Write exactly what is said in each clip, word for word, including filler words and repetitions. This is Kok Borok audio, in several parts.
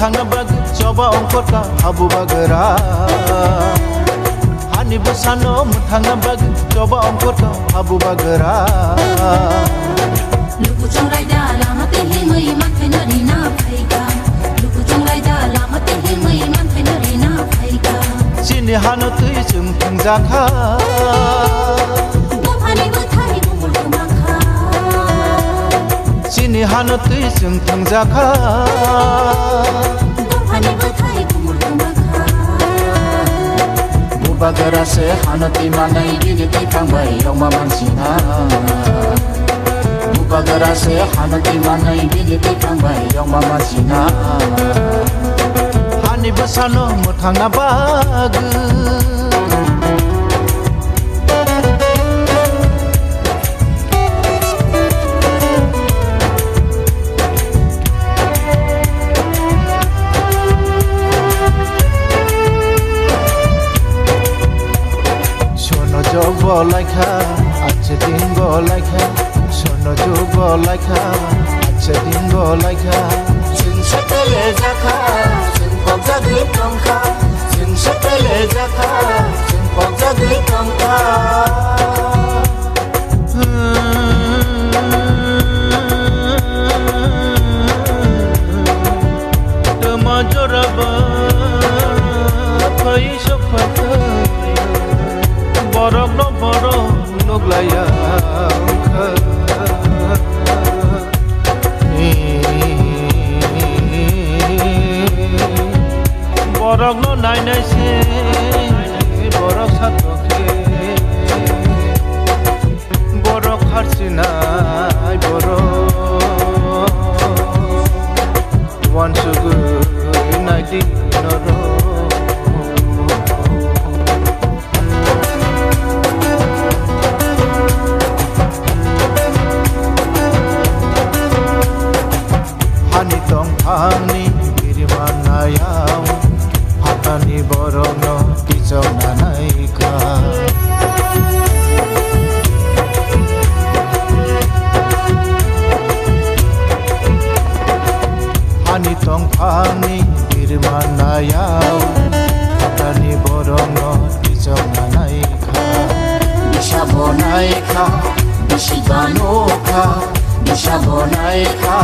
Thangna bagwi choba ongkhorka habu bagra. Hani bwsano mwthangna bagwi choba ongkhorka habu bagra. Luku chongraida lama tei himwi manthaino rina phaika. Luku chongraida lama tei himwi manthaino rina phaika. Chini hano twi chwng thwngjakha. Buphani bwthai bumul kwmakha. Chini hano twi chwng thwngjakha. Buphani bwthai bumul kwmakha. Bubagra se hano twi manai bini twi thangbai yongma mansina. Bubagra se hano twi manai bini twi thangbai yongma mansina. Hani bwsano mwthangna bagwi. Sono jog bo laikha, ache din bo laikha. Sono jog bo laikha, ache din bo laikha. Chwng se pele jakha, chwng kok jagwi tongkha. Chwng se pele jakha, chwng kok jagwi tongkha. Tama joraba phai sokphaikha, borokno borok nuglaiya wngkha. Borokno nainai se borok satokhe. Borok harsinai borok uansugwi naidi norok. Hani tongphangni biriman nayao, phatani borokno kichok nanai kha. Hani tongphangni biriman nayao, phatani borokno kichok nanai kha. Bisa bo nai kha, bisi bano kha. Bisa bo nai kha,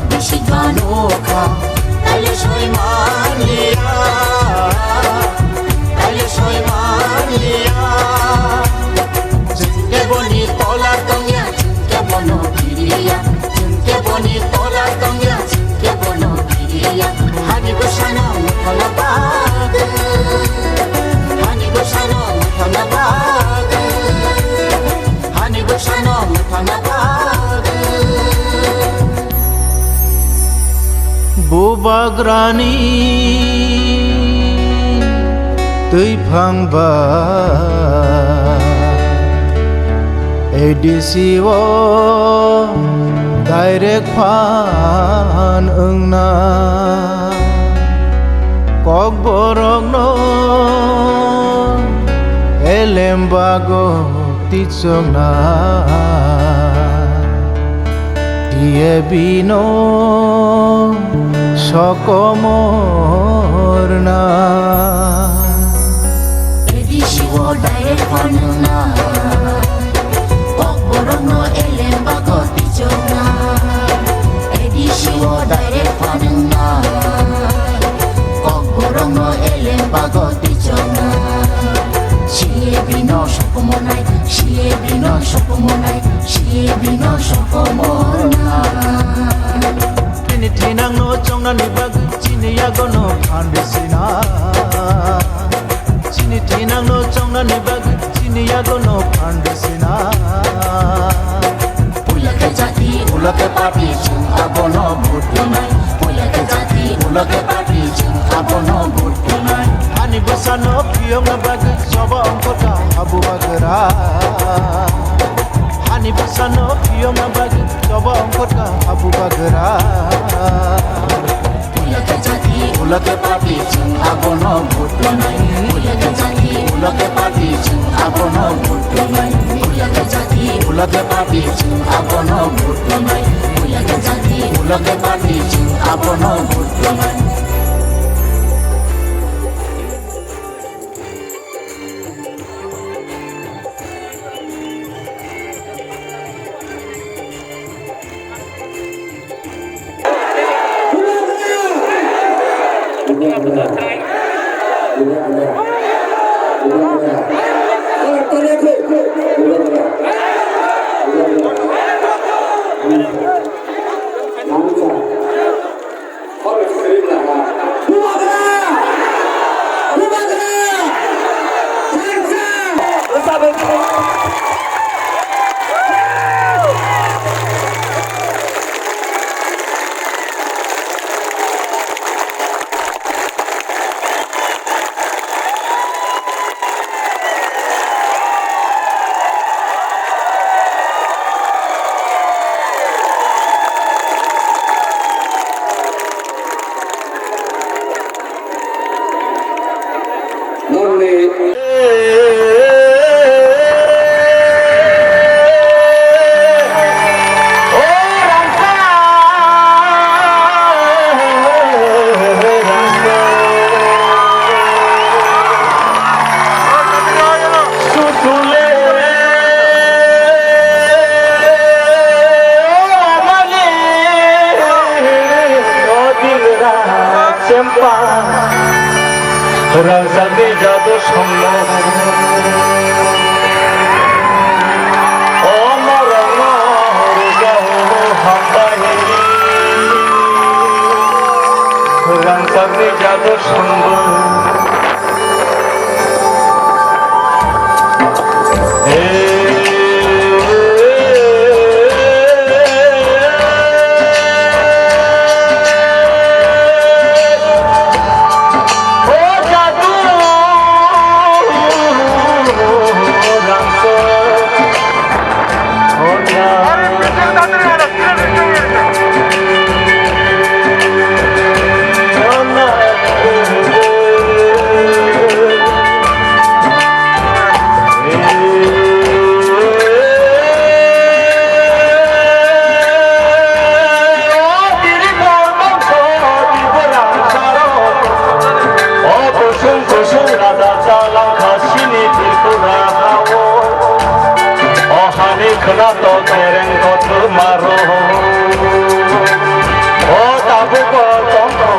bisi bano kha. Taile soi man liya, taile soi man liya. Chwng khe boni tola tongya, chwng khe bono kiriya. Chwng khe boni tola tongya, chwng khe bono kiriya. Hani bwsano mwthangna bagwi, hani bwsano mwthangna bagwi. Hani bwsano mwthangna bagwi. Bubagrani twiphang ba A D C o direct phan wngna. Kokborokno elem bago tichokna, T A B no sokomorna. A D C o direct phan wngna. Kokborokno elem bago tichokna. A D C o direct phan wngna. Kokborokno elem bago tichokna. C A B no sokomonai, C A B no sokomonai, C A B no sokomorna. Chini thinangno chongnani bagwi chini yagono phan risina. Chini thinangno chongnani bagwi chini yagono phan risina. Puila khe jati, ulo khe party, chwng abono vote rwnai. Puila khe jati, ulo khe party, chwng abono vote rwnai. Hani bwsano phiyokna bagwi choba ongkhorka habu bagra. Hani bwsano phiyokna bagwi choba ongkhorka habu bagra. Puila khe jati, ulo khe party, chwng abono vote rwnai. Puila khe jati, ulo khe party, chwng abono vote rwnai. Puila khe jati, ulo khe party, chwng abono vote rwnai. Puila khe jati, ulo khe party, chwng abono vote rwnai. Rangchakni jadu songno. O norokno rwjao hambai. Rangchakni jadu songno. Khwna to kereng kothoma rw. O tabuk o tongkho.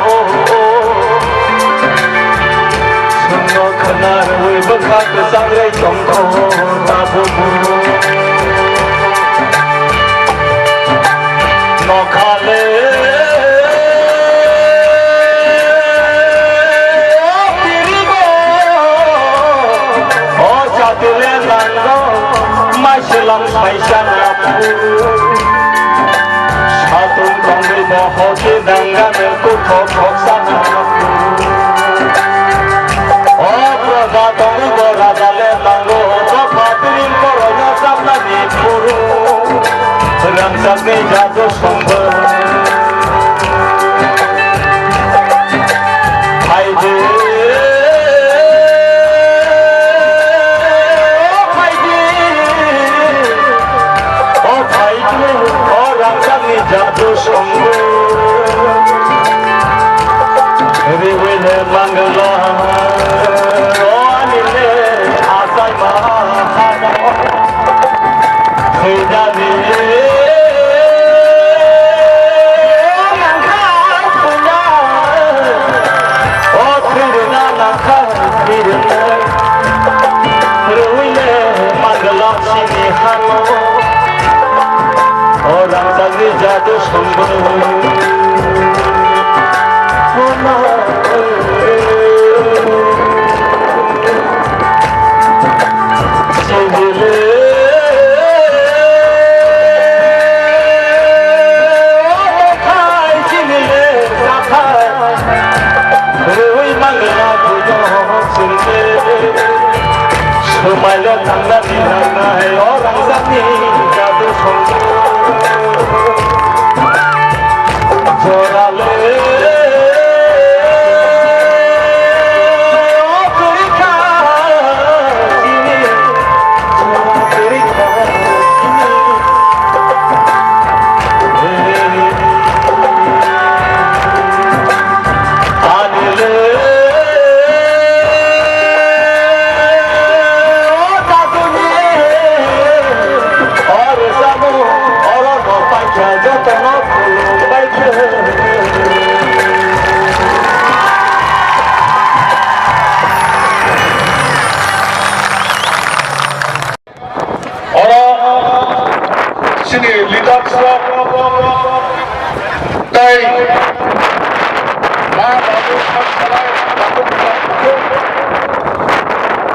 Chwngno khwna rwui bwkha kwchang rwi tongkho tabuk. Nokhale o tirigo o jatile nango. Maiselam saisa napu. Satung tongwi bo hoki dangane kuthok khoksa napu. O proja tongwi bo raja le tango. Dopha tiring korono chapnani phuru. Rangchakni jadu songbo. Phaidi, o phaidi, o phaidi, o rangchakni jadu songwi. Riwile mangala, o anile achaima hano. Khaidani nangkha khuya, o thwirna nangkha thwirna, rwile mangala sini hano, o rangchakni jadu songbo. Swmailo thangnani nangnai o rangchakni jadu songbo. Jorale o kwrwikha chini, jora kwrwikha chini. Anile o daduni o rwchapmung oro no paikha jotono khulum baikhe. Tei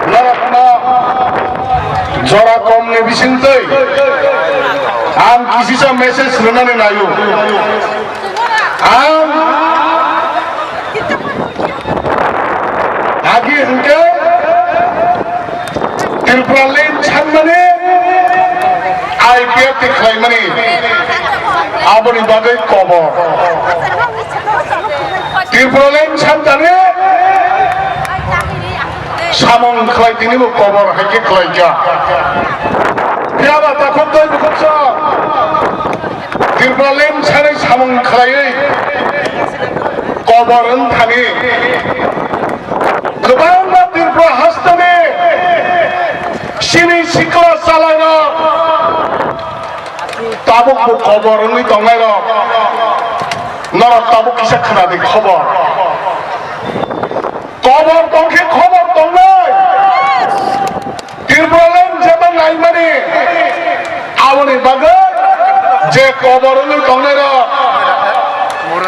norokno jora komni bisingtwi ang kisisa message rwnani naio. Ang agi hwnkhe Tripura land sanmani I P F T khlaimani aboni bagwi kobor. Tripura land santani samung khlai tinibo kobor hai khe khlaikha. Phiyaba takhuk tei bukhuk sok. Tripura land sanai samung khlaiwi kobor wng thani kwbangma Tripura hasteni chini sikla chalairok tabuk bo kobor wngwi tongnairok norok tabuk kisa khwnadi khobor. Kobor tongkhe khobor tongnai. Tripura land jeba naimani aboni bagwi je kobor wngwi tongnairok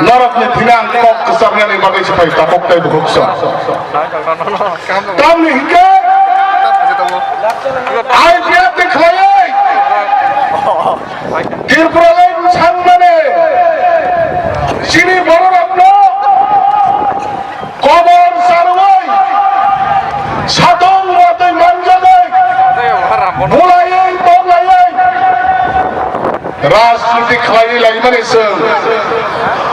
norokni thina ang kok kwcharnani bagwi se phai tabuk tei bukhuk sok. Tamni hinkhe I P F T khlaiwi Tripura land sanmani chini bororokno kobor charwi, satong watwi manjagwi, bulaiwi, toklaiwi, rajniti khlaiwi laimani chwng.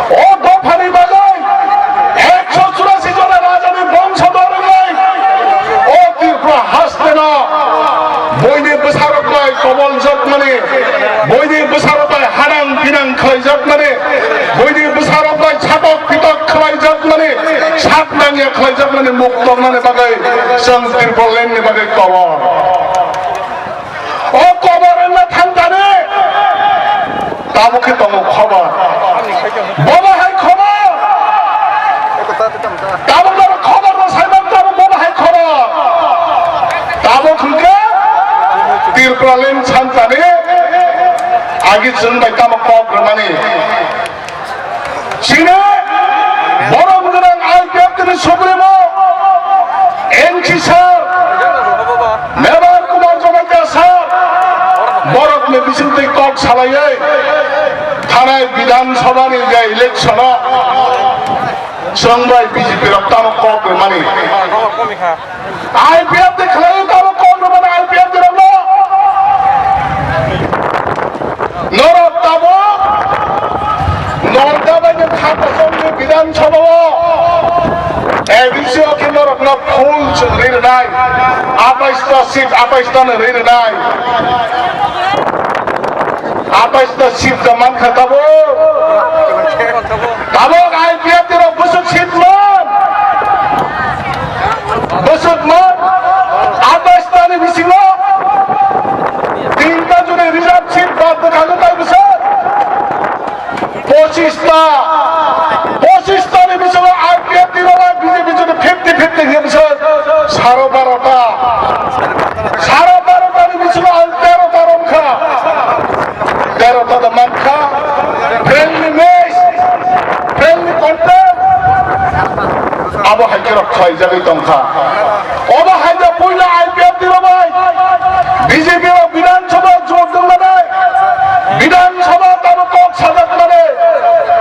O dophani bagwi ekso churasi jona rajani bongso dorwi, o Tripura hasteno buini bwsarok bai kobol jokmani, buini bwsarok bai hanang binang khlaijakmani, buini bwsarok bai satok pitok khlaijakmani, sak nangya khlaijakmani muk tongnani bagwi chwng Tripura land ni bagwi kobor. O kobor wngna thangkani tabuk khe tongo khobor. Bobo hai khobor. Tabuk norok khobor no saiman tabuk bobo hai khobor. Tabuk hwnkhe Tripura land sansani agi chwng bai tamo kok rwmani. Chini borom gwnang I P F T ni supremo N C sir, Mevar Kumar Jamatia sir, borokni bisingtwi kok salaiwi thanai Bidhan Sabha ni je election o chwng bai B J P rok tamo kok rwmani. I P F T khlaiwi tamo kok rwmani I P F T rokno. Norok tabuk Nolda bai ni kha kosong ni Bidhan Sabha o A D C o khe norok no full chwng ri rwnai. Atais ta seat, atais ta no ri rwnai. Atais ta seat da man kha tabuk. Tabuk I P F T rok bwswk seat man. Bwswk man. Atais ta ni bisingo tinta juni reserve seat bad bwkha no tai bwswk. Pochis ta, pochis ta ni bisingo I P F T rok bai B J P juni fifty fifty khe bwswk. Saro baro ta. Saro baro ta ni bisingo ang tero ta romkha. Tero ta da mankha. Friendly match, friendly contest. Abo hai khe rok khlaijagwi tongkha. Obo hai da puila I P F T rok bai B J P rok Bidhan Sabha jot wngmani, Bidhan Sabha tamo kok sajakmani,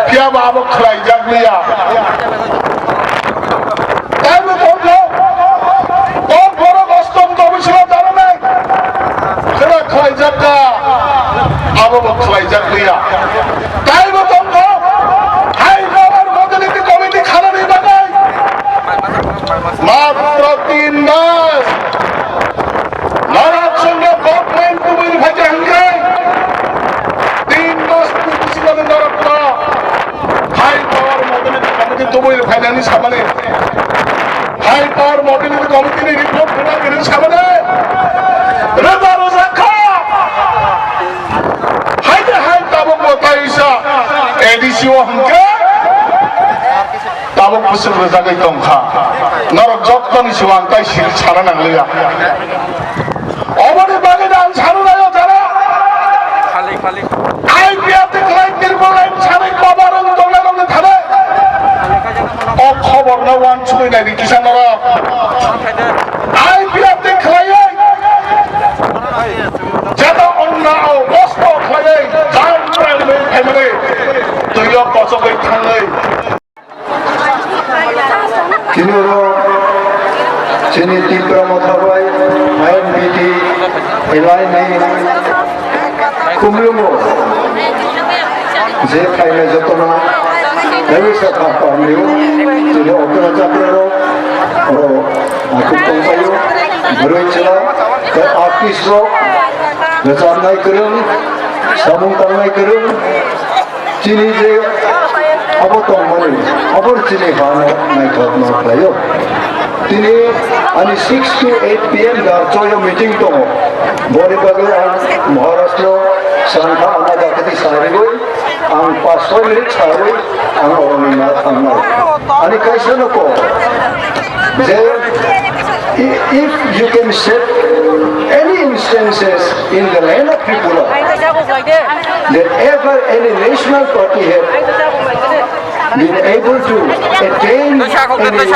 phiyaba abo khlaijak liya. Taibo tongkha, kok borok ostom tobisilo jananai, khwna khlaijak kha, abo bo khlaijak liya. Taibo tongkha, hai power modality committee khanani bagwi matro tin mas. Norok chwngno government tubui phaikha hwnkhe tin mas ni bisingo norokno high power modality committee tubui phainani samani, high power modality committee ni report rwna kwrwng samani rwja rwja kha. Hai de hai tabuk bo taisa A D C o hwnkhe tabuk bwswk rwjagwi tongkha. Norok jottoni sigo ang tai siri sana nangliya. Oboni bagwi ang sana naio jara. Khali, khali. I P Sumui nai di kisa norok. I P F ni khlaiwi. Jata onna o kosto khlaiwi. Jang prang bai phaimani. Twi o kochok bai thangwi. Chini oro chini Tipra Motha bai I N P T alliance ni Khumlungo je khaina jotono kaisa kha pamlio, tini okra chakra rok oro akhuk tongpaio, bwrwi chwla tei artist rok, rwchapnai kwrwng, samung tangnai kwrwng, chini je abo tongmani, abo chini hano naithokma khlaio. Tini ani six to eight P M dar choyo meeting tongo. Boni bagwi ang Maharashtra sangkha ana dakati sarigwi ang pas soi minute sarwi ang oroni na thangnai. Ani kaisa no ko je i- if you can set any instances in the land of Tripura that ever any national party have been able to attain any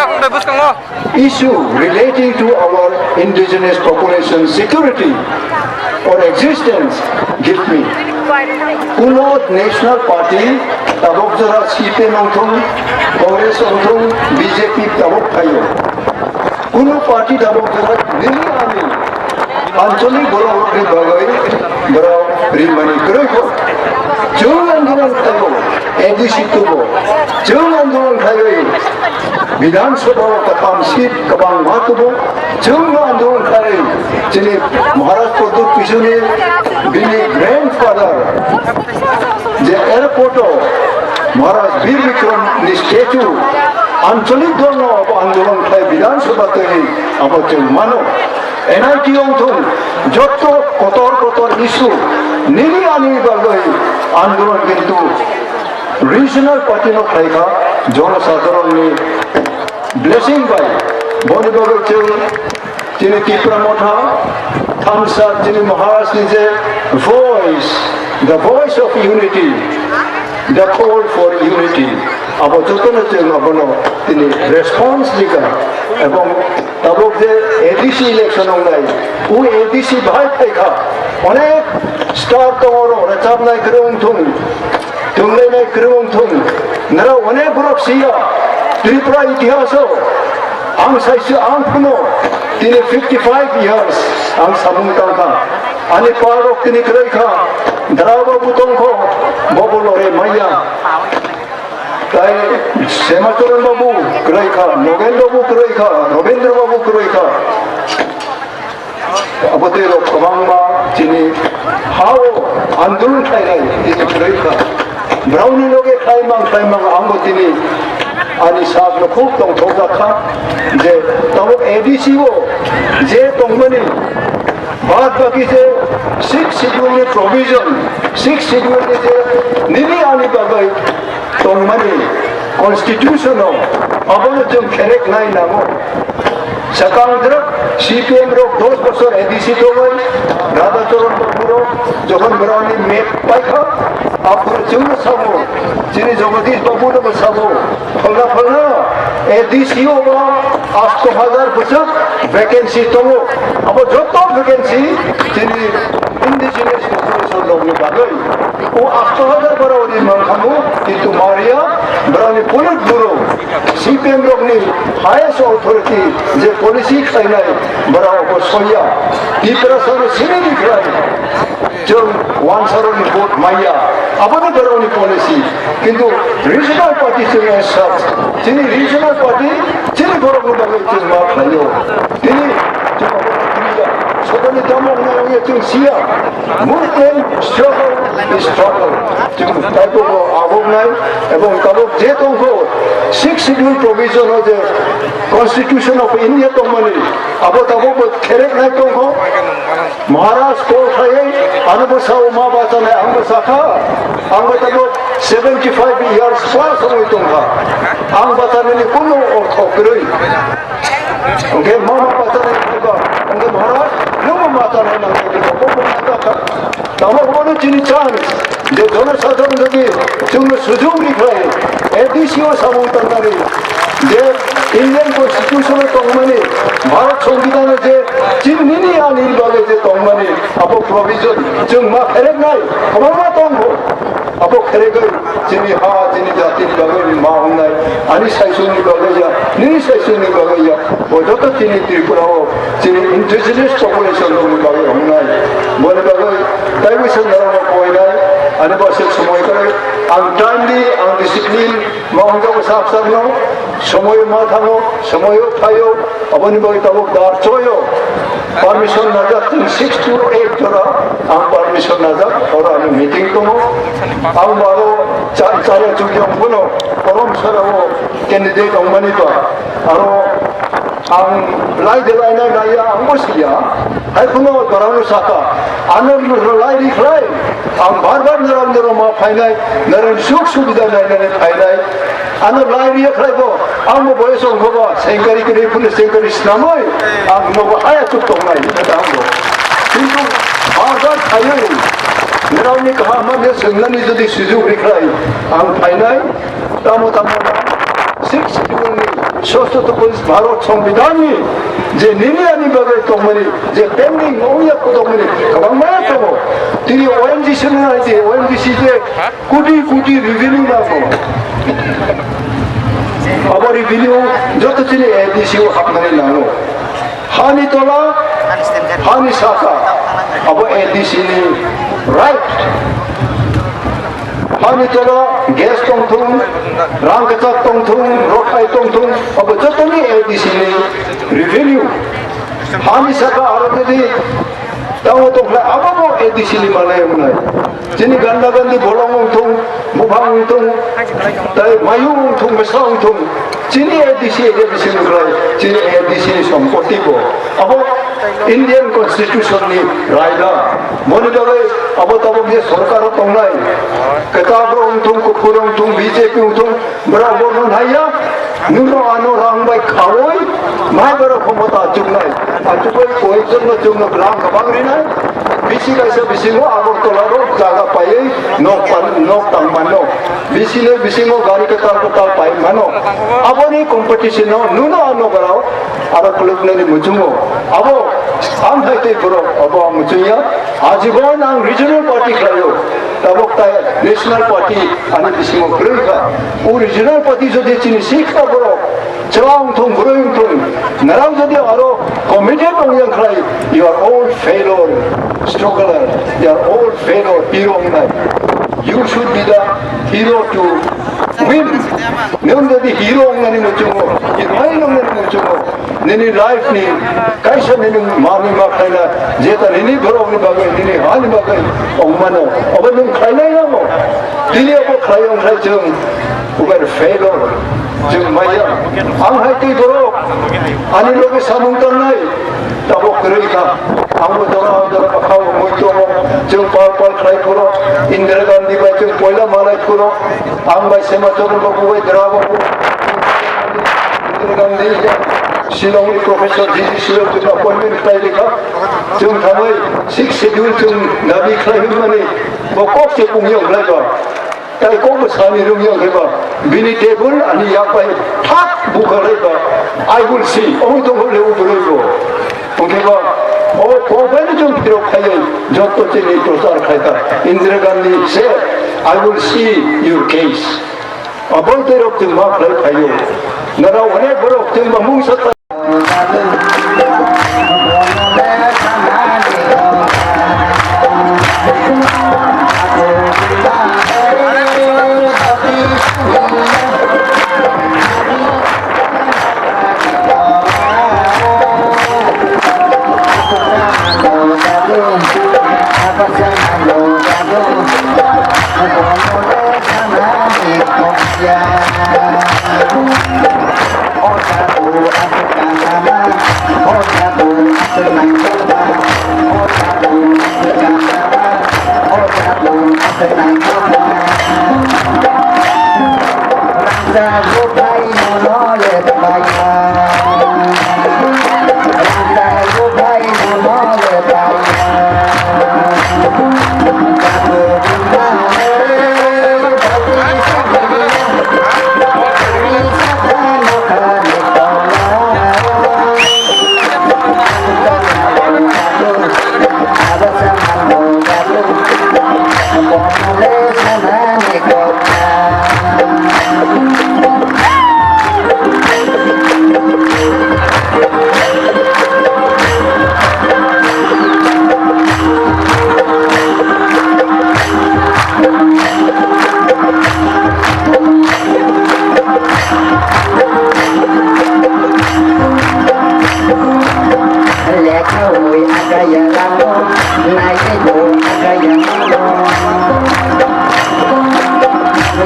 issue relating to our indigenous population security or existence, give me. Kuno national party, tabok jora C P M wngthung, Congress wngthung, B J P tabok phaio. Kuno party tabok jora nini ani anchalik borok rokni bagwi borok rimani kwrwi kho. Chwng andolon khlaio, A D C tubo. Chwng andolon khlaiwi Bidhan Sabha o kwtham seat kwbangma tubu. Chwng andolon khlaiwi chini Maharaj Pradyut Kishore ni bini grandfather je airport o Maharaj Bir Bikram ni statue anchalik dolno abo andolon khlai Bidhan Sabha twi abo chwng mano. N I T wngthung, jotto kotor kotor issue nini ani bagwi andolon kintu regional party no khlai kha, jono sadharon ni blessing bai boni bagwi chwng chini Tipra Motha, thansa chini Maharaj ni je voice, the voice of unity, the call for unity, abo jotono chwng abono tini response rikha. Ebong tabuk je A D C election wngnai, o A D C bahai phaikha, onek star tongo, rwchapnai kwrwng wngthung, tonglainai kwrwng wngthung, nara onek borok siya Tripura itihaso. Ang saisi ang phano tini fifty five years ang samung tangkha. Ani parok tini kwrwi kha, Dara babu tongkho, bobo lore maya. Tai Semacharan babu kwrwi kha, Nogen babu kwrwi kha, Robindra babu kwrwi kha. Abo tei rok kwbangma chini hao andolon khlainai tini kwrwi kha. Browni loge khlaimang khlaimang angbo tini ani sakno khub tongthokjak kha je tabuk A D C o je tongmani bad baki je six schedule ni provision, six schedule ni je nini ani bagwi tongmani constitution o, abono chwng kherek nai nango. Sakang drak C P M rok dos bosor A D C tongwi, Radha Charan babu rok jokhon borokni map paikha, aphuru chwngno sabo, chini Jagadish babu no bo sabo, phalna phalna A D C o ba asto hajar bwswk vacancy tongo, abo joto vacancy chini indigenous population rokni bagwi. O asto hajar borok ni mankhamu, kintu Maria borokni Politburo, C P M rokni highest authority je policy khlainai borok bo soya. Tiprasano sini ni khlai. Chwng wansarokni vote maya. Abono borokni policy. Kintu regional party chwng as such. Chini regional party chini borokni bagwi chwng ma khlaio. Tini chwng abono kiriya. Sodani tamo wngnai wngya chwng siya. Movement struggle is struggle. Chwng taibo bo aboknai ebong tabuk je tongkho six schedule provision o je Constitution of India tongmani abo tabuk bo khereknai tongkho. Maharaj call khlaiwi ano bo sao ma bachanai ang bo sakha. Ang bo tabuk seventy five years plus wngwi tongkha. Ang bachanani kunu ortho kwrwi. Hwnkhe mama bachanai phaiba, hwnkhe Maharaj, nwngbo ma tanai nangnai, nwngbo ma tanai. Tamo hwnwi chini chance, je jonosadharon logi chwngno sujung ri khlai, A D C o samung tangnani, Je Indian Constitution o tongmani, Bharat Songbidan o je chini nini ani bagwi je tongmani, abo provision chwng ma phereknai, kwbangma tongo. Abo pheregwi chini ha, chini jatini bagwi ma wngnai, ani saisoni bagwi ya, nini saisoni bagwi ya, bo joto chini Tripura o chini indigenous population rokni bagwi wngnai. Boni bagwi taibo se norokno koinai, ani bo se somoi kwrwi, ang timely, ang discipline, ma hwnjago sak sakno, somoio ma thango, somoio phaio, aboni bagwi tabuk dar choyo. Permission najak, chwng six to eight jora ang permission najak, oro ani meeting tongo. Ang baro cha-, chaya chukya wngphano, korom sarao candidate wngmani ba, aro ang lai de lainai laiya, ang bo siya. Hai kheno dorano saka, ano lai ri khlai, ang bar bar norok norok ma phainai, norok suk subida nainani phainai. Ano lai ri khlai bo, ang bo boyos ongkho ba, sengkari kri phule sengkari snamoi, ang nogo haya chuk tongnai, hita ang bo. Kintu bar bar phaiwi, norokni kaham hamya swngnani jodi sujuk ri khlai, ang phainai. Tamo tamo na Sixth Schedule ni, sosto to police Bharat Songbidan ni, je nini ani bagwi tongmani, je pending ongya ko tongmani, kwbangma tongo. Tini O N G C ni nai di, O N G C je koti koti revenue nango. Abo revenue joto chini A D C o hapnani nango. Hani tola, hani saka, abo A D C ni right. Hani tola gas tongthung, rang kwchak tongthung, rothai tongthung, abo jotoni A D C ni revenue. Hani saka aro jodi tamo tongkhlai, abo bo A D C ni manai wngnai. Chini ganda gandi bolong wngthung, buphang wngthung, tai mayu wngthung, bwsa wngthung. Chini A D C area bisingo khlai, chini A D C ni sompoti bo. Abo Indian Constitution ni raida. Boni bagwi abo tabuk je sorkar o tongnai, kwchak rok wngthung, kuphur wngthung, B J P wngthung, borok bo nung haiya, nuno ano rang bai khaui, mai borok khomota achuknai. Achugwi koi chwngno chwngno rang kwbang rinai. Bisi kaisa bisingo Agartala rok jaga paiwi nok pan-, nok tang mano. Bisini bisingo gari kwtal kwtal pai mano. Aboni competition no nuno ano borok aro khuluknani muchungo. Abo ang hai tei borok abo ang muchungya. Ajibon ang regional party khlaio. Tabuk tai national party ani bisingo kwrwi kha. O regional party jodi chini sikha borok chwla wngthung, bwrwi wngthung, norok jodi aro committed wngya khlai, you are all failure, struggler, you are all failure, hero wngnai. You should be the hero to win. Nwng jodi hero wngnani muchungo, heroine wngnani muchungo, nini life ni kaisa nini manwi ma khlaina, jeta nini borokni bagwi, nini hani bagwi wngmano, obo nwng khlainai namo. Tini obo khlai wng khlai chwng, uber failure. Chwng maya, ang hai twi borok, ani loge samung tangnai, tabok kwrwi kha. Ang bo jora jora bwkhao mui tongo, chwng pal pal khlai phuru, Indira Gandhi bai chwng poila malai phuru, ang bai Sema Chandra Babu bai Dra Babu, Indira Gandhi, Shillong ni Professor G G Shillong chwng appointment khlai rikha. Chwng thangwi Sixth Schedule chwng dabi khlai hwnmani, bo kok se pungya wng lai ba. Tai kok bwsani rwngya wngkhe ba, bini table ani yak bai thak bukha lai ba, "I will see," omo tongkha le o bwrwi bo. Wngkhe ba, o kok bai no chwng phirok phaiwi jotto chini prochar khlaikha. Indira Gandhi said, "I will see your case." Abo tei rok chwng ma khlai phaio. Nana onek borok chwng ba mungsa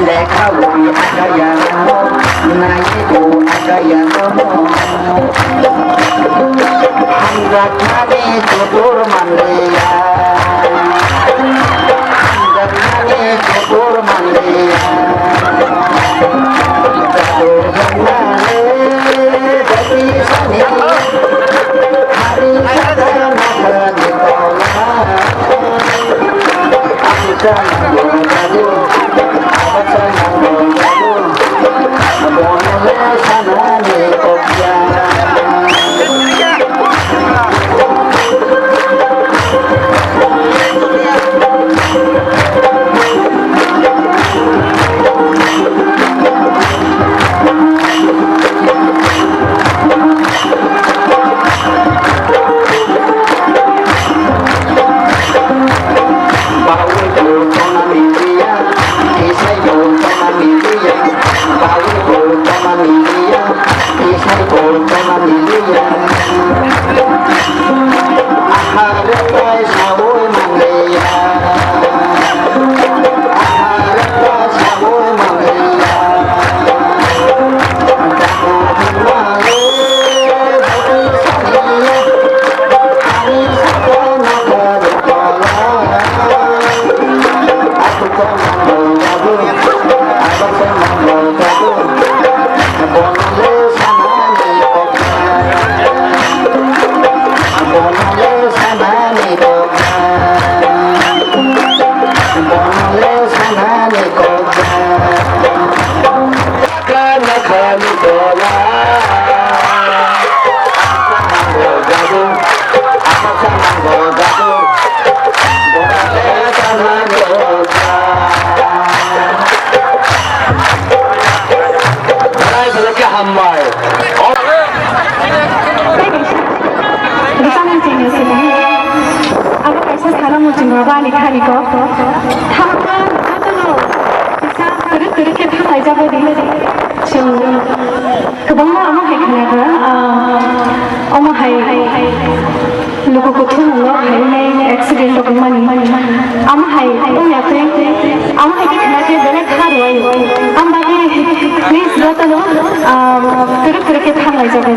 Lekha bui akaya rano, nai bo akaya rano. Hamjakmani joto manliya. Hamjakmani joto manliya. Joto hwnmale bati sani. Hari sakha nakha ni tola. Hambai. Abo kaisa sana muchung rok ani thani kok. Thangma jotono kisa kwrwk kwrwk khe thanglai jagwi di. Chwng kwbangma omo hai khwnago, ah, omo hai luku kuthumung no phainai accident rok wngmani. Omo hai wngya twi, omo hai khe khwna khe belai kha rwai. Am bagwi please jotono, ah, kwrwk kwrwk khe thanglai jagwi.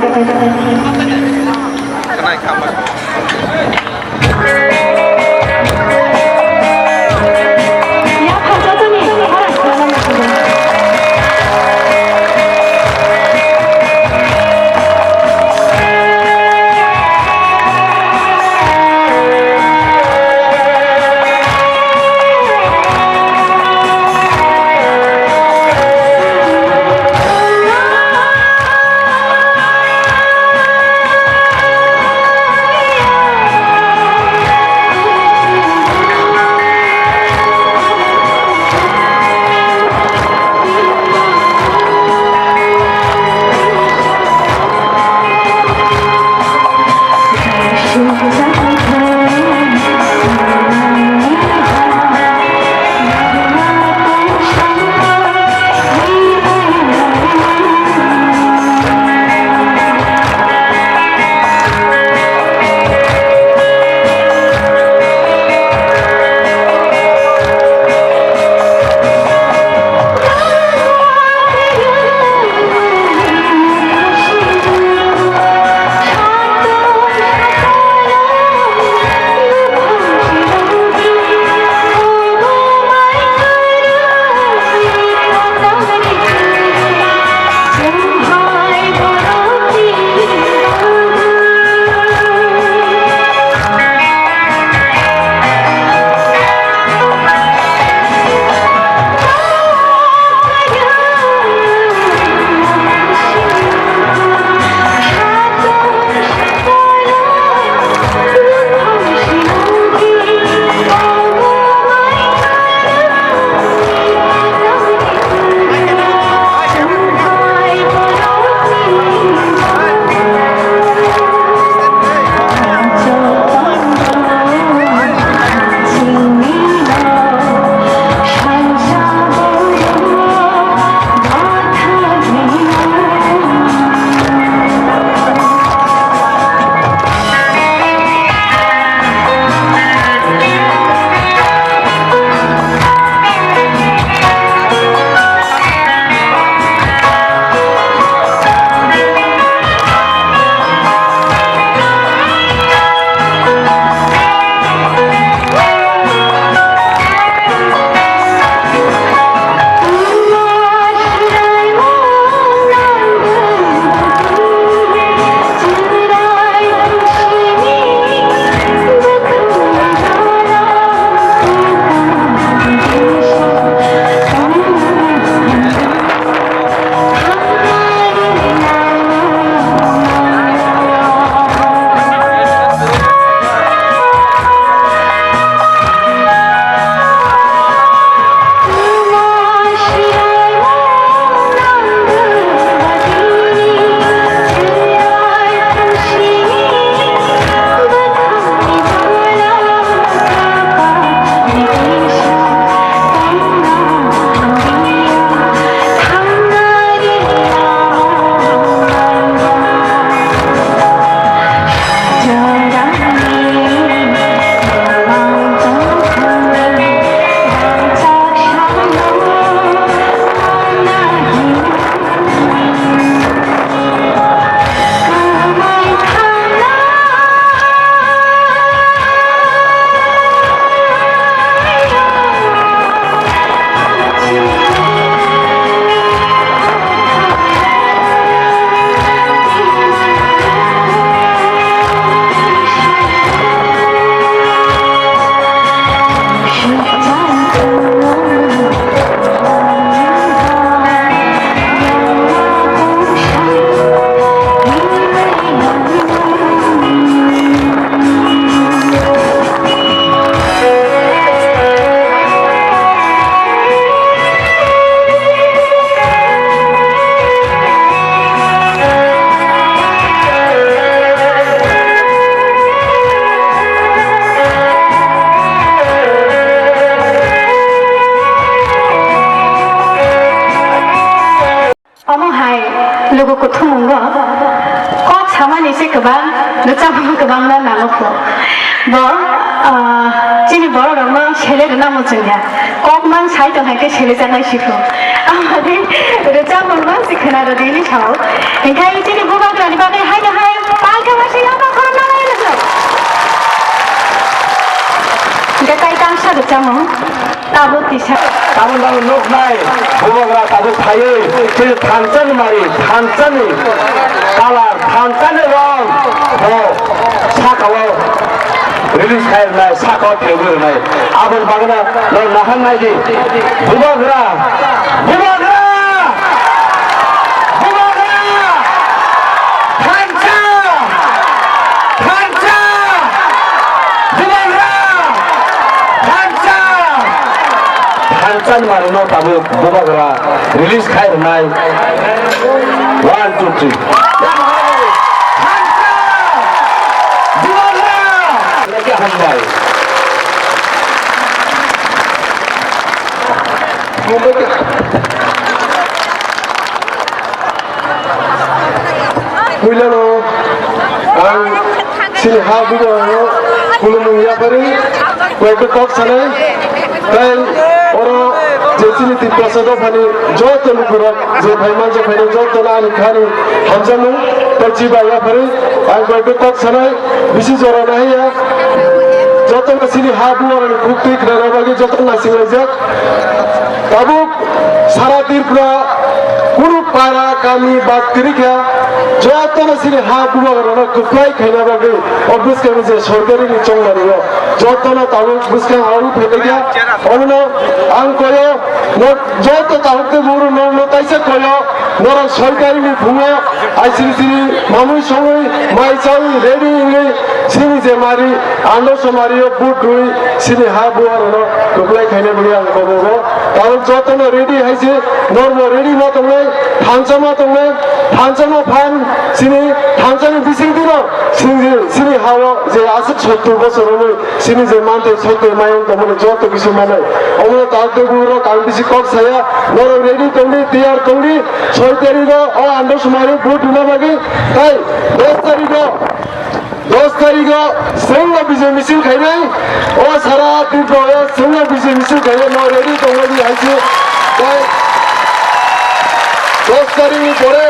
Kok samani se kwbang, rwchapmung kwbangma nango kho. Bo, ah, chini borok rokno sele rwna muchungya. Kok mang sai tong hai khe sele jaknai sikho. Amoni rwchapmung mang se khwna rwdi hinwi sao. Hinkhe chini bubagrani bagwi haino hai palka masa yaba khorokma lai rwchap. Hinkhe tai tangsa rwchapmung. Tabuk kisa. Tamoni bagwi nuknai, bubagra tabuk phaiwi, chini thansa ni mari, thansa ni colour, thansa ni rong, bo sakao release khai rwnai, sakao thwibwi rwnai. Aboni bagwino norok nahar nai di, bubagra, bubagra, bubagra, thansa, thansa, bubagra, thansa. Thansa ni mari no tabuk bubagra release khai rwnai. One, two, three. Thansa! Bubagra! Hambai. Puilano ang chini ha bubagrano khulumung yapharwi koi ekta kok sanai. Tai oro je chini Tiprasa dophani joto lukurok je phai manjak phainai jotono ani khani hamjakmung tai chiba yapharwi ang koi ekta kok sanai bisi jora naiya jotono chini ha bubagrani khuktwi khnana bagwi jotono naisinglaijak. Tabuk sara Tripura kunu para kami bad kwrwi kha, jotono chini ha bubagrano kwplai khaina bagwi o bwskangni je sorkarini chongmani o jotono tabuk bwskang aro phaikha. Omono ang koyo, no joto tabuk tei bugrok no, no taisa koyo, norok sorkarini phungo aisiri siri mamui songwi mai chawi ready wngwi chini je mari Ando somari o vote rwi chini ha bubagrano kwplai khaina bagwi ang kobogo. Tabuk jotono ready hai se, norbo ready ma tongnai, thansa ma tongnai, thansa ma phan chini thansa ni bising dino chini, chini ha o je aswk sottur bosor romwi chini je manthai sottur mayung tongmani joto kisi manai. Omo tabuk bubagrok ang bisi kok saya, norok ready tongdi, tiyar tongdi, soi tarikh o o Ando somari vote rwna bagwi, tai dos tarikh o Dos tarikh o chwngno bijay misil khainai, o sara Tripura o chwngno bijay misil khainai, no ready tongmani hai se. Tai dos tarikh ni pore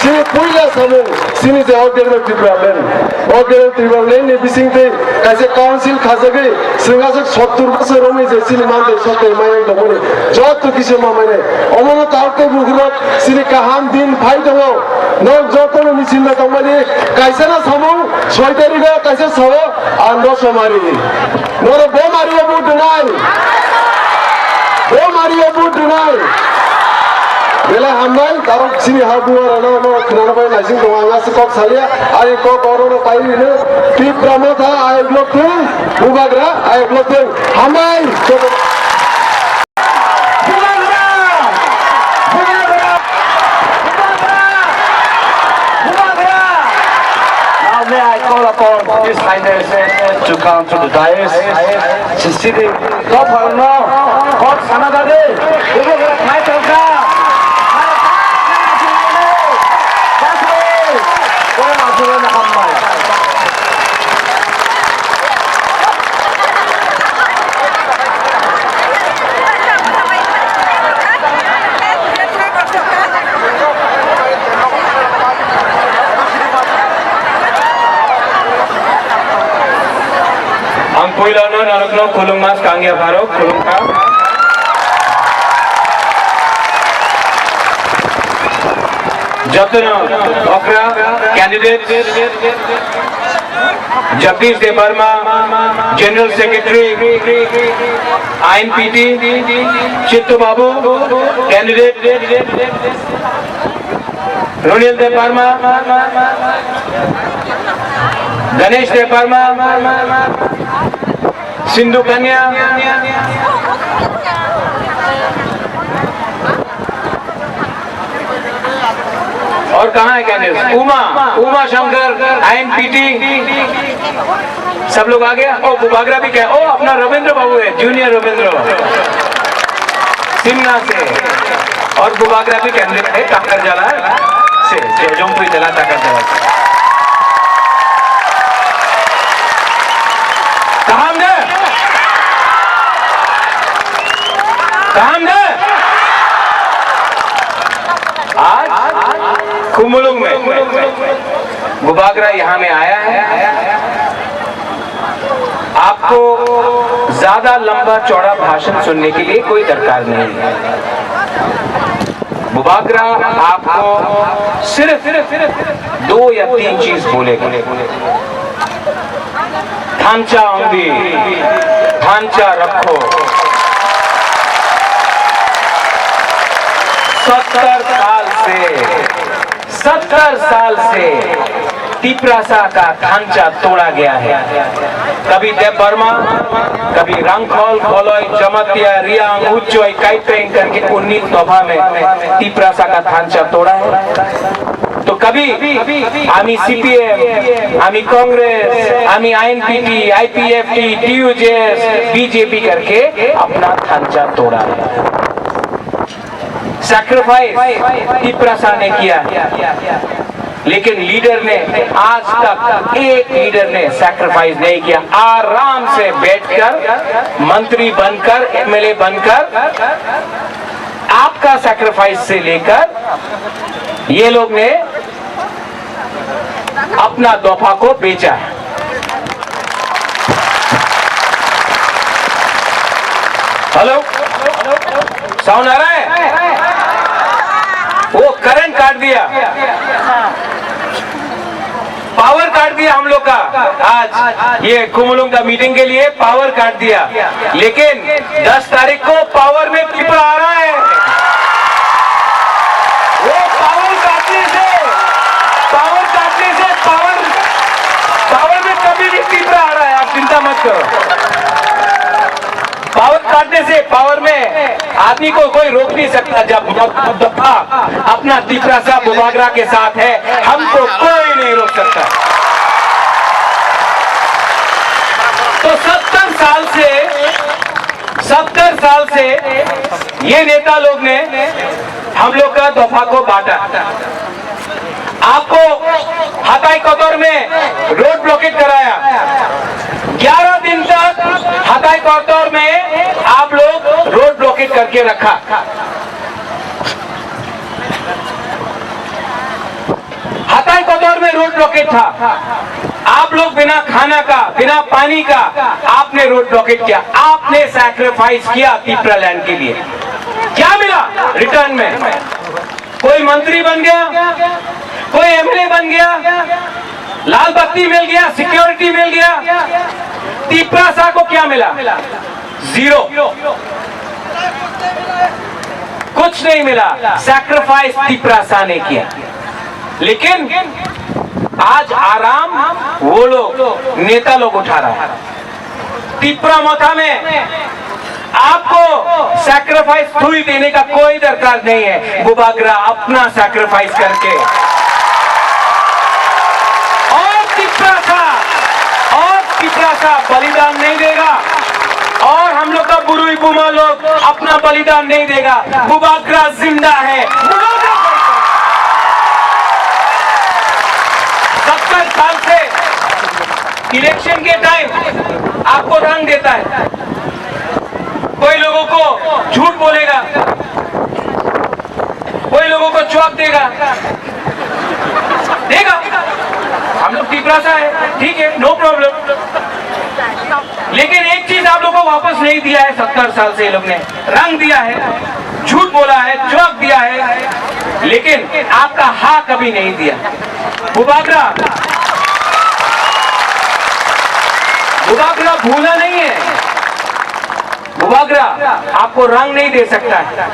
chini puila samung chini je o Greater Tripura Land, o Greater Tripura Land ni bising twi kaisa council khajagwi chwng aswk sottur bosor romwi je chini manthai sottai mayung tongmani joto kisa ma mainai. Omono tabuk tei bukurok chini kaham din phai tongo. Nok jotono misil no tongmani kaisa no samung soi tarikh o kaisa sao Ando somari. Norok bo mari o vote rwnai. Bo mari o vote rwnai. Belai hambai, darok chini ha bubagrano no khwnana bai naising tongo, ang aswk kok salia, ani kok oro no pai rino. Tipra Motha ayok lok thung, bubagra ayok lok thung. Hambai. Bubagra! Bubagra! Bubagra! Bubagra! Now may I call upon His Highness to come to the dais. Sisidi, Dopharno, Hot Sanadade, Bubagra, Mai Tolka, Ang puilano norokno khulumma swkang ya pharok khulumkha. Jotono okra candidate Jagdish Debbarma, General Secretary, I N P T, Chitto Babu, candidate, Ronil Debbarma, Ganesh Debbarma, Sindhu Kanya. और कहाँ है कैंडिडेट? उमा, उमा Shankar, I N P T, सब लोग आ गया। ओ, बुबागरा भी क्या? ओ, अपना रविंद्र बाबू है, जूनियर रविंद्र, सिमना से। और बुबागरा भी कैंडिडेट है, टाकर जला है। Jongpui dela taka dela. Kaham de? Kaham de? आज खुमुलुंग में बुबागरा यहाँ में आया है। आपको ज्यादा लंबा चौड़ा भाषण सुनने के लिए कोई दरकार नहीं है। बुबागरा आपको सिर्फ दो या तीन चीज बोलेगा। थांचा ओंदी, थांचा रखो। सत्तर साल से सत्तर साल से तिप्रासा का थांचा तोड़ा गया है। कभी देव वर्मा, कभी रंगखोल, खोलोई, जमातिया, रियांग, उच्चोई, काइपेंग करके उन्नीस दफा में तिप्रासा का थांचा तोड़ा है। तो कभी आमी सीपीएम, आमी कांग्रेस, आमी आईएनपीटी, आईपीएफटी, टीयूजेएस, बीजेपी करके अपना थांचा तोड़ा है। सैक्रिफाइस तिप्रासा ने किया, लेकिन लीडर ने आज तक एक लीडर ने सैक्रिफाइस नहीं किया। आराम से बैठकर मंत्री बनकर, एमएलए बनकर आपका सैक्रिफाइस से लेकर ये लोग ने अपना दोफा को बेचा है। हेलो, साउंड आ रहा है? वो करंट काट दिया, पावर काट दिया हम लोग का। आज ये कुमलुंग का मीटिंग के लिए पावर काट दिया, लेकिन दस तारीख को पावर में तिप्रा आ रहा है। वो पावर काटने से, पावर काटने से, पावर, पावर में कभी भी तिप्रा आ रहा है, आप चिंता मत करो। पावर काटने से पावर में आदमी को कोई रोक नहीं सकता। जब दफा अपना तिप्रासा बुबागरा के साथ है, हमको कोई नहीं रोक सकता। तो सत्तर साल से, सत्तर साल से ये नेता लोग ने हम लोग का दफा को बांटा। आपको हताई कतर में रोड ब्लॉकेट कराया, ग्यारह दिन तक हताई कतर में आप लोग रोड ब्लॉकेट करके रखा। हताई कतर में रोड ब्लॉकेट था, आप लोग बिना खाना का, बिना पानी का आपने रोड ब्लॉकेट किया, आपने सैक्रिफाइस किया तिप्रा लैंड के लिए। क्या मिला रिटर्न में? कोई मंत्री बन गया, कोई एमएलए बन गया, लाल बत्ती मिल गया, सिक्योरिटी मिल गया। तिप्रासा को क्या मिला? जीरो। कुछ नहीं मिला। सैक्रिफाइस तिप्रासा ने किया। लेकिन आज आराम वो लोग, नेता लोग उठा रहा है। तिप्रा मोथा में आपको सैक्रिफाइस थुई देने का कोई दरकार नहीं है। बुबागरा अपना सैक्रिफाइस करके और तिप्रासा, और तिप्रासा बलिदान नहीं देगा, और हम लोग का बुरुई बुमा लोग अपना बलिदान नहीं देगा। बुबागरा जिंदा है। बुबागरा सत्तर साल से इलेक्शन के टाइम आपको रंग देता है। कोई लोगों को झूठ बोलेगा, कोई लोगों को चौक देगा, देगा। हम लोग तिप्रासा है, ठीक है, नो प्रॉब्लम। लेकिन एक चीज आप लोगों को वापस नहीं दिया है, सत्तर साल से ये लोग ने रंग दिया है, झूठ बोला है, चौक दिया है, लेकिन आपका हाँ कभी नहीं दिया। बुबागरा, बुबागरा भूला नहीं है। बुबागरा आपको रंग नहीं दे सकता है।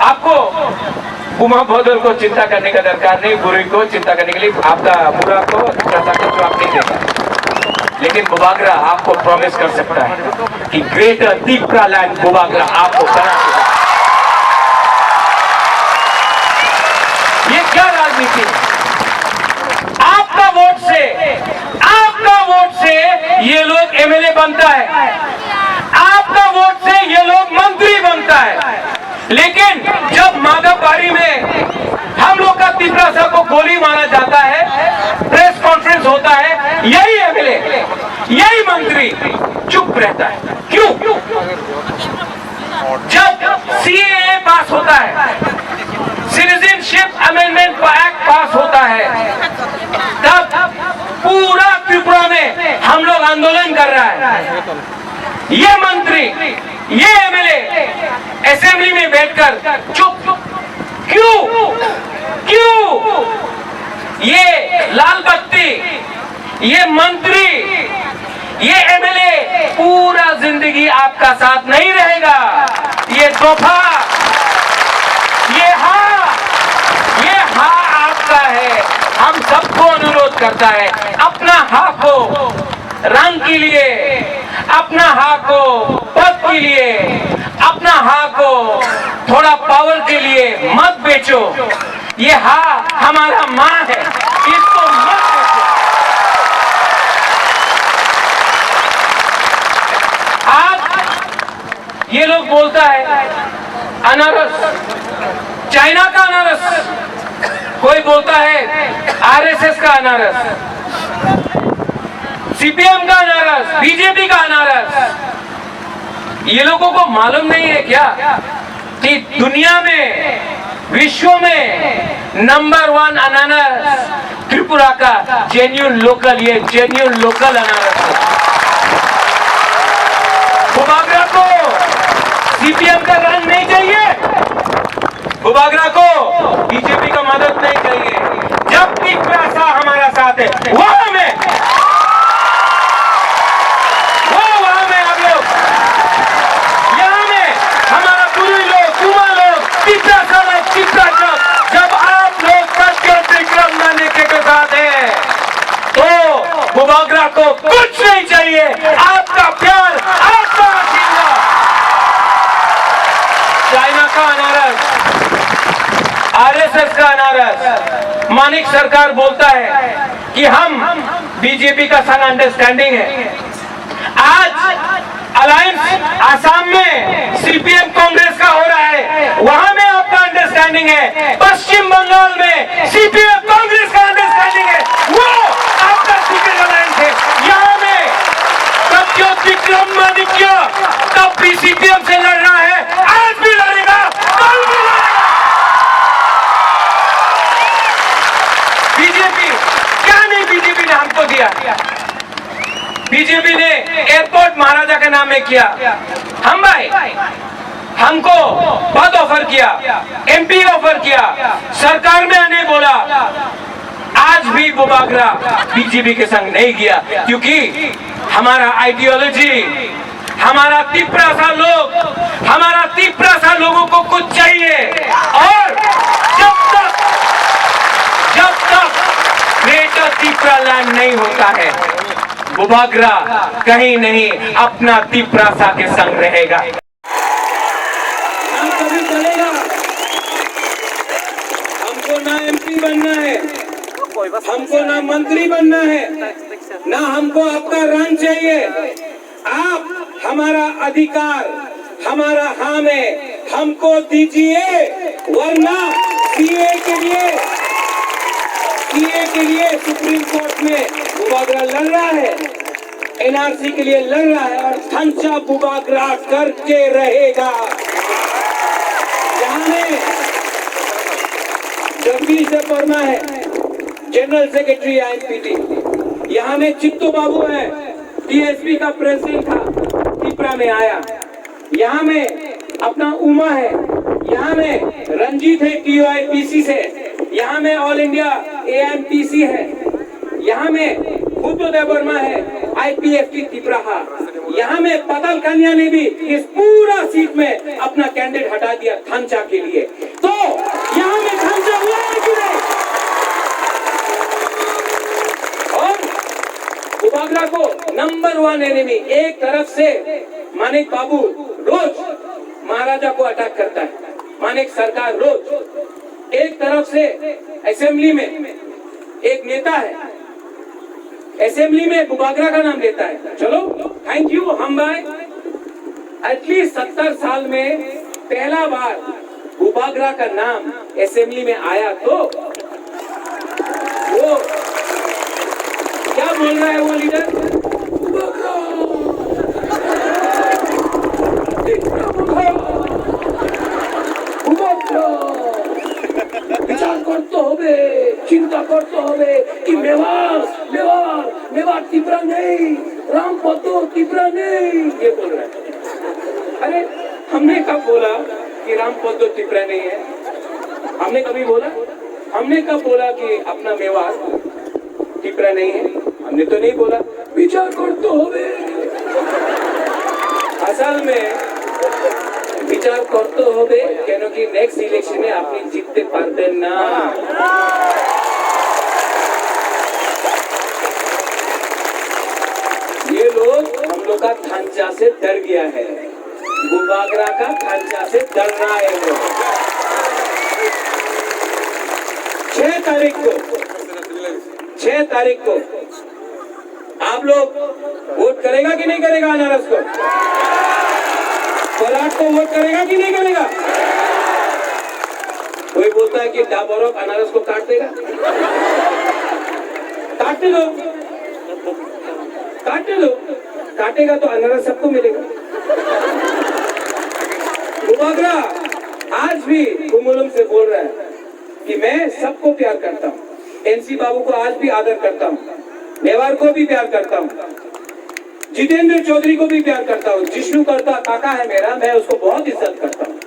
आपको बुमा बदल को चिंता करने का दरकार नहीं, बुरुई को चिंता करने के लिए आपका बुरा को, चाचा को जवाब नहीं देगा। लेकिन बुबागरा आपको प्रॉमिस कर सकता है कि ग्रेटर तिप्रा लैंड बुबागरा आपको बना के देगा। ये क्या राजनीति है? आपका वोट से, आपका वोट से ये लोग एमएलए बनता है, आपका वोट से ये लोग मंत्री बनता है। लेकिन जब माधवबाड़ी में हम लोग का तिपरासा को गोली मारा जाता है, प्रेस कॉन्फ्रेंस होता है, यही एमएलए, यही मंत्री चुप रहता है। क्यों? जब सीएए पास होता है, सिटीजनशिप अमेंडमेंट एक्ट पास होता है, तब पूरा त्रिपुरा में हम लोग आंदोलन कर रहा है। ये मंत्री, ये एमएलए असेंबली में बैठकर चुप क्यों? क्यों? ये लाल बत्ती, ये मंत्री, ये एमएलए पूरा जिंदगी आपका साथ नहीं रहेगा। ये तोहफा, ये हाँ, ये हाँ आपका है। हम सबको अनुरोध करता है, अपना हाँ को रंग के लिए, अपना हाँ को पद के लिए, अपना हाँ को थोड़ा पावर के लिए मत बेचो। ये हाँ हमारा माँ है, इसको मत बेचो। आज ये लोग बोलता है अनारस, चाइना का अनारस, कोई बोलता है आरएसएस का अनारस, सीपीएम का अनारस, बीजेपी का अनारस। ये लोगों को मालूम नहीं है क्या कि दुनिया में, विश्व में नंबर वन अनानास त्रिपुरा का जेन्यून लोकल, ये जेन्यून लोकल अनानास है। बुबागरा को सीपीएम का रंग नहीं चाहिए, बुबागरा को बीजेपी का मदद नहीं चाहिए। जब तिपरासा हमारा साथ है, वहां में, वो वहां में आप लोग, यहाँ में हमारा पुरुई लोग, कुमा लोग, तिपरासा लोग, तिपरासा, जब आप लोग सत्य विक्रम मानिक्य के साथ हैं, तो बुबागरा को कुछ नहीं चाहिए। आपका प्यार, आपका आशीर्वाद। चाइना का अनारस, आरएसएस का अनारस। मानिक सरकार बोलता है कि हम बीजेपी का संग अंडरस्टैंडिंग है। आज अलायंस आसाम में सीपीएम कांग्रेस का हो रहा है, वहां में आपका अंडरस्टैंडिंग है। पश्चिम बंगाल में सीपीएम कांग्रेस का अंडरस्टैंडिंग है, वो आपका सीक्रेट अलायंस है। यहाँ में प्रद्योत विक्रम मानिक्य तब भी सीपीएम से लड़ रहा है, आज भी लड़ेगा, कल भी लड़ेगा। बीजेपी, क्या नहीं बीजेपी ने हमको दिया? बीजेपी ने एयरपोर्ट महाराजा के नाम में किया। हम भाई, हमको पद ऑफर किया, एमपी ऑफर किया, सरकार में आने बोला। आज भी बुबागरा बीजेपी के संग नहीं गया, क्योंकि हमारा आइडियोलॉजी, हमारा तिपरासा लोग, हमारा तिपरासा लोगों को कुछ चाहिए। और जब तक, जब तक ग्रेटर तिपरा लैंड नहीं होता है, बुबागरा कहीं नहीं अपना तिपरासा के संग रहेगा। ना कभी चलेगा। हमको ना एमपी बनना है, हमको ना मंत्री बनना है, ना हमको आपका रंग चाहिए। आप हमारा अधिकार, हमारा हाँ में हमको दीजिए, वरना सीए के लिए, सीए के लिए सुप्रीम कोर्ट में बुबागरा लड़ रहा है, एनआरसी के लिए लड़ रहा है और थंचा बुबागरा करके रहेगा। यहाँ में जगदीश देबबर्मा है, जनरल सेक्रेटरी आईएनपीटी। यहाँ में चित्तू बाबू है, टीएसपी का प्रेसिडेंट था, तिपरा में आया। यहाँ में अपना उमा है, यहाँ में रंजीत है टीओआईपीसी से, यहाँ में ऑल इंडिया एआईएमटीसी है, यहाँ में बुद्ध देबबर्मा है, आईपीएफटी तिपराहा, यहाँ में पताल कन्या ने भी इस पूरा सीट में अपना कैंडिडेट हटा दिया थंचा के लिए। तो यहाँ में थंचा हुआ है कि नहीं? और बुबागरा को नंबर वन एनिमी एक तरफ से मानिक बाबू रोज महाराजा को अटैक करता है, मानिक सरकार रोज एक तरफ से असेंबली में एक नेता है, असेंबली में बुबागरा का नाम लेता है। चलो, थैंक यू हम भाई। एटलीस्ट सत्तर साल में पहला बार बुबागरा का नाम असेंबली में आया, तो बोल रहा है वो लीडर, घुमक्रा, घुमक्रा। विचार करते हुए, चिंता करते हुए कि मेवाड़, मेवाड़, मेवाड़ तिपरा नहीं, रामपद्दो तिपरा नहीं, ये बोल रहा है। अरे, हमने कब बोला कि रामपद्दो तिपरा नहीं है? हमने कभी बोला? हमने कब बोला कि अपना मेवाड़ तिपरा नहीं है? हमने तो नहीं बोला। विचार करते हुए, असल में विचार करते हुए, क्योंकि नेक्स्ट इलेक्शन में आप জিততে পারবেন না। ये लोग हम लोग का थांचा से डर गया है, बुबागरा का थांचा से डर रहा है ये लोग। छह तारीख को, छह तारीख को आप लोग वोट करेगा कि नहीं करेगा अनारस को? पलाट को वोट करेगा कि नहीं करेगा? कोई बोलता है कि डाबोरक अनारस को काट देगा। काटने दो, काटने दो। काटेगा तो अनारस सबको मिलेगा। बुबागरा आज भी खुमुलुम से बोल रहा है कि मैं सबको प्यार करता हूँ, एनसी बाबू को आज भी आदर करता हूँ, मेवाड़ को भी प्यार करता हूँ, जितेंद्र चौधरी को भी प्यार करता हूँ। जिष्णु करता काका है मेरा, मैं उसको बहुत इज्जत करता हूँ।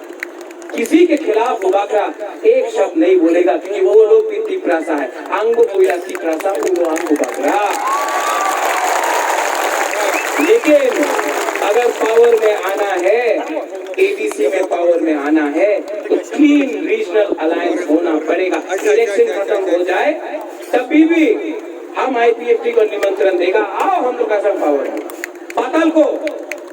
किसी के खिलाफ बुबागरा एक शब्द नहीं बोलेगा, क्योंकि वो लोग भी तिपरासा है। आंगो कोया तिपरासा, उनो आंगो बागरा। लेकिन अगर पावर में आना है, एडीसी में पावर में आना है, तो क्लीन रीजनल अलायंस होना पड़ेगा। इलेक्शन खत्म हो जाए, तभी भी हम आईपीएफटी को निमंत्रण देगा, आओ हम लोग का संग पावर में। पाताल को,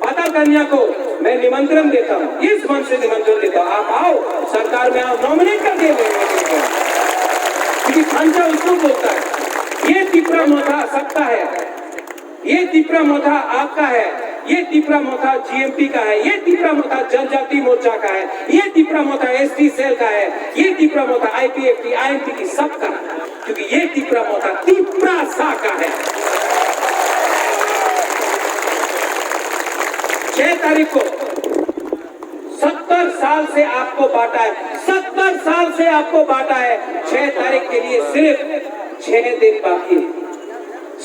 पाताल कन्या को मैं निमंत्रण देता हूँ, इस मंच से निमंत्रण देता हूँ, आप आओ, सरकार में आओ, नॉमिनेट करके ले। क्योंकि खांचा उसको बोलता है, ये तिपरा मोथा सबका है, ये तिपरा मोथा आपका है, ये तिपरा मोथा जीएमपी का है, ये तिपरा मोथा जनजाति मोर्चा का है, ये तिपरा मोथा एसटी सेल का है, ये तिपरा मोथा आईपीएफटी, आईएमपी की सबका है। क्योंकि ये तिपरा मोथा तिपरासा का है। छह तारीख को, सत्तर साल से आपको बांटा है, सत्तर साल से आपको बांटा है। छह तारीख के लिए सिर्फ छह दिन बाकी है,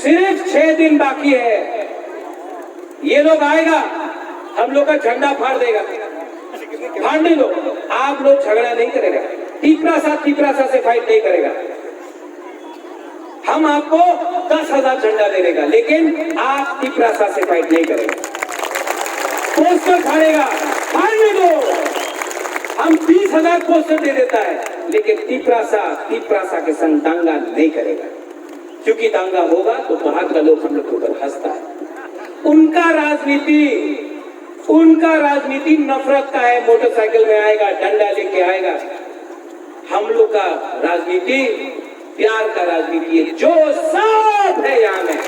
सिर्फ छह दिन बाकी है। ये लोग आएगा, हम लोग का झंडा फाड़ देगा। फाड़ने दो, आप लोग झगड़ा नहीं करेगा, तिपरासा तिपरासा से फाइट नहीं करेगा। हम आपको दस हजार झंडा दे देगा, लेकिन आप तिपरासा से फाइट नहीं करेगा। पोस्टर फाड़ेगा, फाड़ने दो। हम बीस हजार पोस्टर दे देता है, लेकिन तिपरासा तिपरासा के संग दंगा नहीं करेगा, क्योंकि दंगा होगा तो बाहर का लोग हम लोग के ऊपर हंसता है। उनका राजनीति, उनका राजनीति नफरत का है। मोटरसाइकिल में आएगा, डंडा लेके आएगा। हम लोग का राजनीति प्यार का राजनीति है। जो सब है यहाँ में,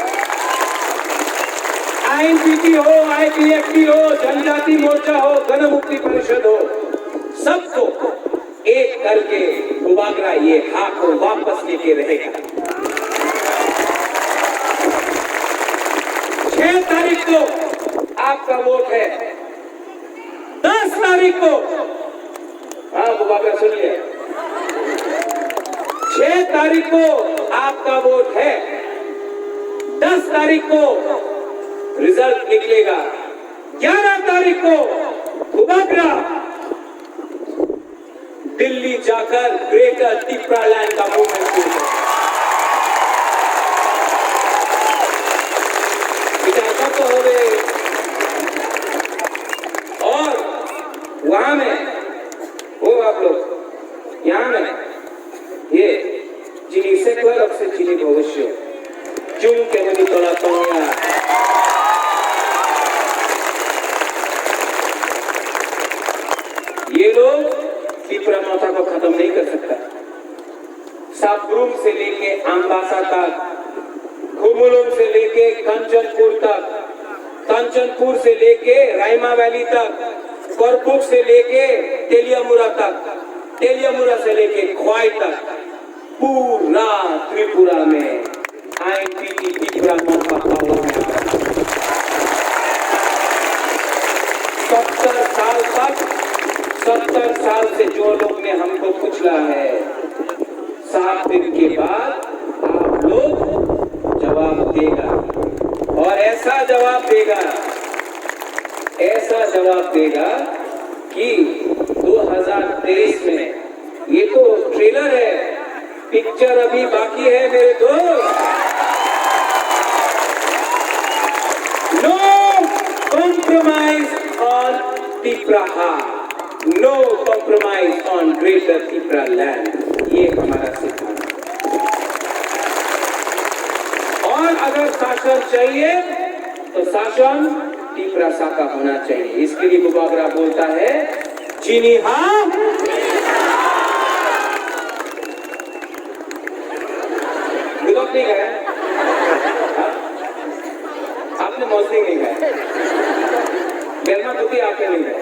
आईएनपीटी हो, आईपीएफटी हो, जनजाति मोर्चा हो, गण मुक्ति परिषद हो, सबको एक करके बुबागरा ये हा को वापस लेके रहेगा। छह तारीख को आपका वोट है, दस तारीख को, हाँ बुबागरा सुन लिया, छह तारीख को आपका वोट है, दस तारीख को रिजल्ट निकलेगा, ग्यारह तारीख को बुबागरा दिल्ली जाकर ग्रेटर टिप्रालैंड का मूवमेंट शुरू करें। विचार करते हुए और वहां में वो आप लोग, यहाँ में ये chini seklarok se chini bhobishyot. Chwng kemuni tola tongya. ये लोग तिपरा मोथा को खत्म नहीं कर सकता। साब्रुम से लेके अम्बासा तक, खुमुलुंग से लेके कंचनपुर तक, कंचनपुर से लेके राइमा वैली तक, करपुक से लेके तेलियामुरा तक, तेलियामुरा से लेके ख्वाई तक, पूरा त्रिपुरा में आईएनपीटी तिपरा मंच पर पावर में आ रहा है। सत्तर साल तक, सत्तर साल से जो लोग ने हमको कुचला है, सात दिन के बाद आप लोग जवाब देगा, और ऐसा जवाब देगा, ऐसा जवाब देगा कि दो हज़ार तेईस में, ये तो ट्रेलर है, पिक्चर अभी बाकी है मेरे दोस्त। No compromise on Tipraha, no compromise on Greater Tipraland, ये हमारा सिद्धांत है। और अगर शासन चाहिए तो शासन तिपरासा का होना चाहिए। इसके लिए बुबागरा बोलता है, चीनी हाँ। गुलाब नहीं खाया? हाँ? आपने मौसमी नहीं खाया? बेलमा कुटी आपने नहीं खाया?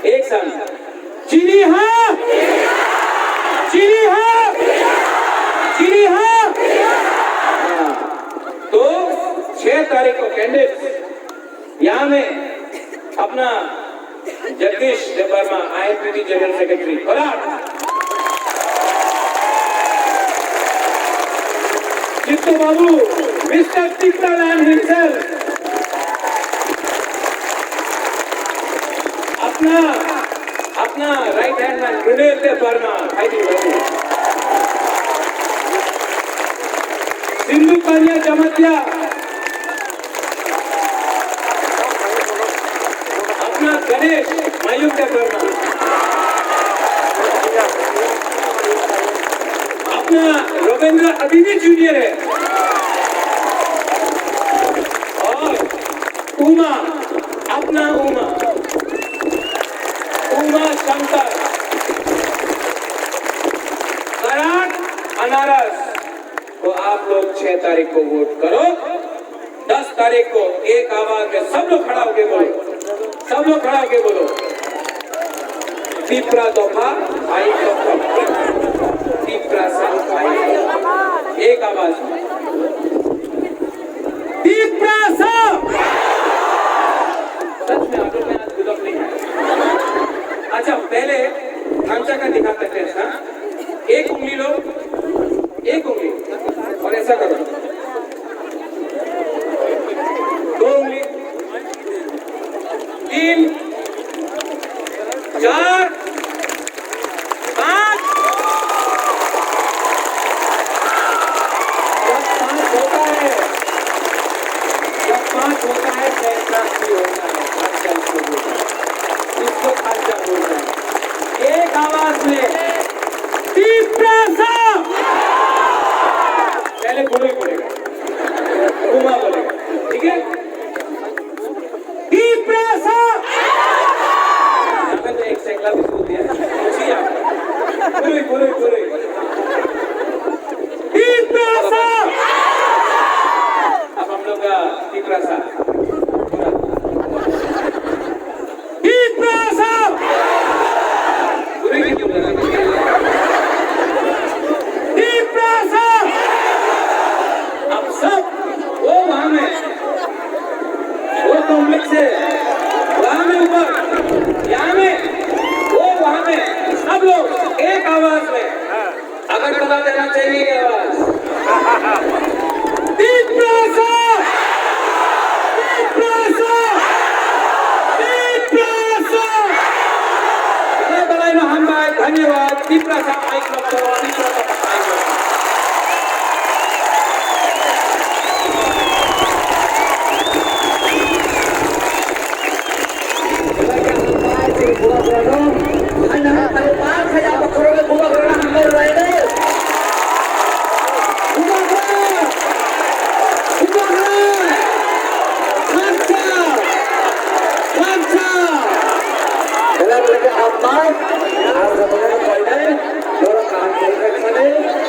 एक साथ। चीनी हाँ, चीनी हाँ, चीनी हाँ। हाँ। तो छह तारीख को कैंडिडेट्स यहाँ में अपना जगदीश देबबर्मा, आईएनपीटी जनरल सेक्रेटरी, बराबर। चित्तू बाबू, मिस्टर टिप्रालैंड हिमसेल्फ, अपना, अपना राइट हैंड मैन, मृणेश देबबर्मा, भाई जी, भाई जी। सिंधु कालिया जमातिया, अपना गणेश मायूख देबबर्मा, अपना रविंद्र अभी भी जूनियर है, और उमा, अपना उमा, उमा शंकर, कराट अनारस को आप लोग छह तारीख को वोट करो। दस तारीख को एक आवाज में सब लोग खड़ा होके बोलो, सब लोग खड़ा होके बोलो, तिपरा दफा आई दफा, तिपरासा आई दफा। एक आवाज में, तिपरासा। सच में आप लोग में आज गुलाब नहीं है। अच्छा, पहले थामचा का दिखाते हैं, हाँ? एक उंगली लो, एक उंगली, और ऐसा करो। दो उंगली, तीन, चार, पाँच। जब पाँच होता है, जब पाँच होता है, तो ऐसा भी होता है, इसको बोलते हैं। इसको खालसा बोलते हैं। एक आवाज में, तिपरासा। पहले बोलो ही बोलेगा, उमा बोलेगा, ठीक है? तिपरासा। यहाँ पे तो एक सैकड़ा भी सूख दिया। पूछिए आप। बोलो ही, बोलो ही, बोलो ही। तिपरासा। अब हम लोग का तिपरासा। तिपरासा। तिपरासा। अब सब वो वहां में, वो कॉम्प्लेक्स है, वहां में ऊपर, यहाँ में, वो वहां में, सब लोग एक आवाज में अगरतला देना चाहिए आवाज। तिपरासा! तिपरासा! तिपरासा! बड़ा बड़ा महान भाई, धन्यवाद। तिपरासा माइक रखो, तिपरासा।